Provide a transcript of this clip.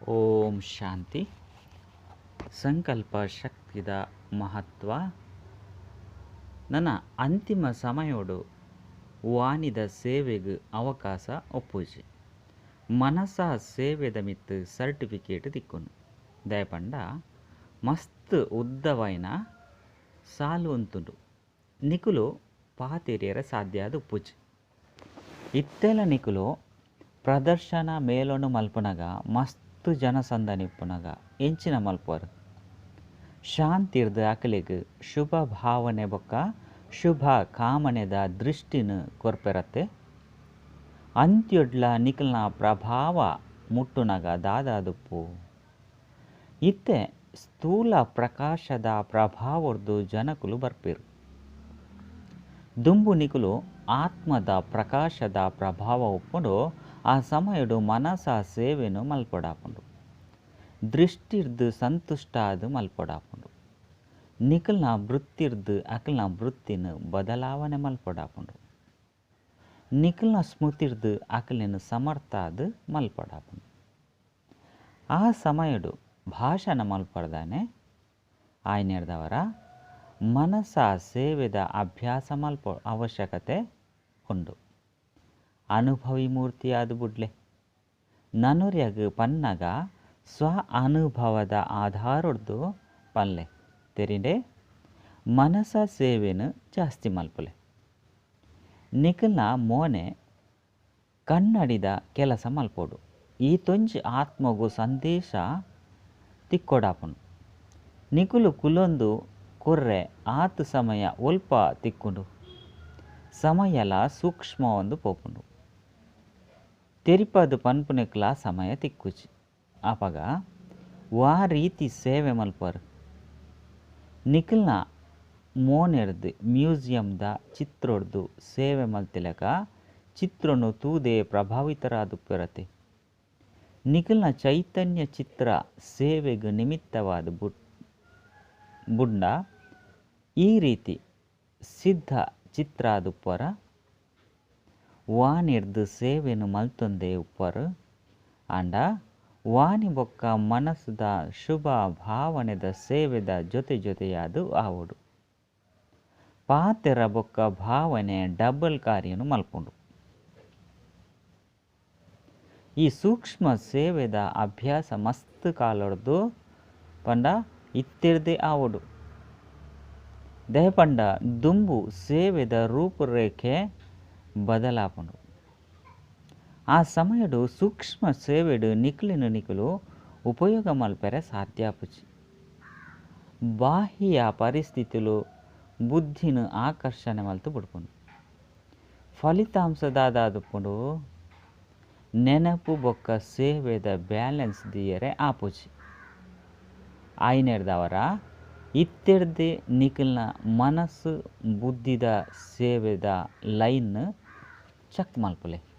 ಓಂ ಶಾಂತಿ. ಸಂಕಲ್ಪ ಶಕ್ತಿದ ಮಹತ್ವ. ನನ್ನ ಅಂತಿಮ ಸಮಯೋಡು ವಾಣಿದ ಸೇವೆಗ್ ಅವಕಾಶ ಒಪ್ಪುಜಿ. ಮನಸ ಸೇವೆದ ಮಿತ್ತ್ ಸರ್ಟಿಫಿಕೇಟ್ ತಿಕ್ಕುನು. ದಯಪಂಡ ಮಸ್ತ್ ಉದ್ದವಾಯಿನ ಸಾಲು ಉಂತುಂಡು. ನಿಕುಲು ಪಾತೆರಿಯರೆ ಸಾಧ್ಯ ಆದ್ ಉಪ್ಪುಜಿ. ಇತ್ತೆಲ ನಿಕುಲು ಪ್ರದರ್ಶನ ಮೇಲೊನು ಮಲ್ಪುನಗ ಮಸ್ತ್ ಜನಸಂದಣಿ ಉಪ್ಪುನಗ ಎಂಚಿನ ಮಲ್ಪುವರು? ಶಾಂತಿರ್ದ್ ಅಕಲೆಗ್ ಶುಭ ಭಾವನೆ ಬೊಕ್ಕ ಶುಭ ಕಾಮನೆದ ದೃಷ್ಟಿನ್ ಕೊರ್ಪೆರತ್ತೆ. ಅಂತ್ಯೊಡ್ಲ ನಿಕಲ್ನ ಪ್ರಭಾವ ಮುಟ್ಟುನಗ ದಾದಾದುಪ್ಪು. ಇತ್ತೆ ಸ್ಥೂಲ ಪ್ರಕಾಶದ ಪ್ರಭಾವೊರ್ದು ಜನಕುಲು ಬರ್ಪೆರ್. ದುಂಬು ನಿಕುಲು ಆತ್ಮದ ಪ್ರಕಾಶದ ಪ್ರಭಾವ ಉಪ್ಪುಂಡು. ಆ ಸಮಯಡು ಮನಸ ಸೇವೆನು ಮಲ್ಪೊಡಾಪುಂಡು. ದೃಷ್ಟಿರ್ದ್ ಸಂತುಷ್ಟ ಆದ್ ಮಲ್ಪೊಡಾಪುಂಡು. ನಿಕಲ್ನ ವೃತ್ತಿರ್ದ್ ಅಕಲ್ನ ವೃತ್ತಿನ ಬದಲಾವಣೆ ಮಲ್ಪೊಡಾಪುಂಡು. ನಿಕಲ್ನ ಸ್ಮೃತಿರ್ದ್ ಅಕಲೆನ್ ಸಮರ್ಥ ಆದ್ ಮಲ್ಪೊಡಾಪುಂಡು. ಆ ಸಮಯಡು ಭಾಷಣ ಮಲ್ಪರ್ದಾನೆ ಆಯ್ನೆರ್ದವರ ಮನಸ ಸೇವೆದ ಅಭ್ಯಾಸ ಮಲ್ಪ ಅವಶ್ಯಕತೆ ಉಂಡು. ಅನುಭವಿ ಮೂರ್ತಿಯಾದ ಬುಡ್ಲೆ ನನೊರ್ಯಗ್ ಪನ್ನಗ ಸ್ವ ಅನುಭವದ ಆಧಾರೊಡ್ದು ಪನ್ಲೆ. ತೆರಿಂಡೆ? ಮನಸ ಸೇವೆನು ಜಾಸ್ತಿ ಮಲ್ಪುಲೆ. ನಿಕಲ್ನ ಮೋನೆ ಕನ್ನಡಿದ ಕೆಲಸ ಮಲ್ಪೊಡು. ಈತೊಂಜಿ ಆತ್ಮಗು ಸಂದೇಶ ತಿಕ್ಕೊಡಾಪುಂಡು. ನಿಕುಲು ಕುಲೊಂದು ಕೊರ್ರೆ ಆತ್ ಸಮಯ ಒಲ್ಪ ತಿಕ್ಕುಂಡು? ಸಮಯಲ ಸೂಕ್ಷ್ಮ ಒಂದು ಪೋಪುಂಡು. ತೆರಿಪಾದ ಪನ್ಪುನೆಕ್ಲ ಸಮಯ ತಿಕ್ಕುಜಿ. ಆಪಗ ವಾ ರೀತಿ ಸೇವೆ ಮಲ್ಪರು? ನಿಕಲ್ನ ಮೋನೆರ್ದ್ ಮ್ಯೂಸಿಯಂದ ಚಿತ್ರೊಡ್ದು ಸೇವೆ ಮಲ್ತಿಲಕ ಚಿತ್ರೊನು ತೂದೆ ಪ್ರಭಾವಿತರಾದುಪ್ಪೆರತೆ. ನಿಕಲ್ನ ಚೈತನ್ಯ ಚಿತ್ರ ಸೇವೆಗ್ ನಿಮಿತ್ತವಾದ ಬುಡ್ಂಡ ಈ ರೀತಿ ಸಿದ್ಧ ಚಿತ್ರ ಆದುಪ್ಪರ ವಾಣಿರ್ದ್ ಸೇವೆನು ಮಲ್ತೊಂದೇ ಉಪ್ಪರು. ಆಂಡ ವಾಣಿ ಬೊಕ್ಕ ಮನಸ್ದ ಶುಭ ಭಾವನೆದ ಸೇವೆದ ಜೊತೆ ಜೊತೆಯಾದ್ ಆವೊಡು. ಪಾತೆರ ಬೊಕ್ಕ ಭಾವನೆ ಡಬಲ್ ಕಾರ್ಯನು ಮಲ್ಪುಂಡು. ಈ ಸೂಕ್ಷ್ಮ ಸೇವೆದ ಅಭ್ಯಾಸ ಮಸ್ತ್ ಕಾಲೊಡ್ದು ಪಂಡ ಇತ್ತಿರ್ದೇ ಆವೊಡು. ದಯಪಂಡ ದುಂಬು ಸೇವೆದ ರೂಪುರೇಖೆ ಬದಲಾಪುಂಡು. ಆ ಸಮಯಡು ಸೂಕ್ಷ್ಮ ಸೇವೆಡು ನಿಕುಲಿನ ನಿಕುಲು ಉಪಯೋಗ ಮಲ್ಪೆರೆ ಸಾಧ್ಯ ಆಪುಜಿ. ಬಾಹ್ಯ ಪರಿಸ್ಥಿತಿಲು ಬುದ್ಧಿನ ಆಕರ್ಷಣೆ ಮಲ್ತು ಬುಡ್ಪುಂಡು. ಫಲಿತಾಂಶ ದಾದಾದುಪ್ಪುಂಡು? ನೆನಪು ಬೊಕ್ಕ ಸೇವೆದ ಬ್ಯಾಲೆನ್ಸ್ ದೀಯರೆ ಆಪುಜಿ. ಆಯ್ನೆರ್ದವರ ಇತ್ತಿರ್ದೆ ನಿಕಲ್ನ ಮನಸ್ಸು ಬುದ್ಧಿದ ಸೇವೆದ ಲೈನ್ ಚೆಕ್ ಮಲ್ಪುಲೆ.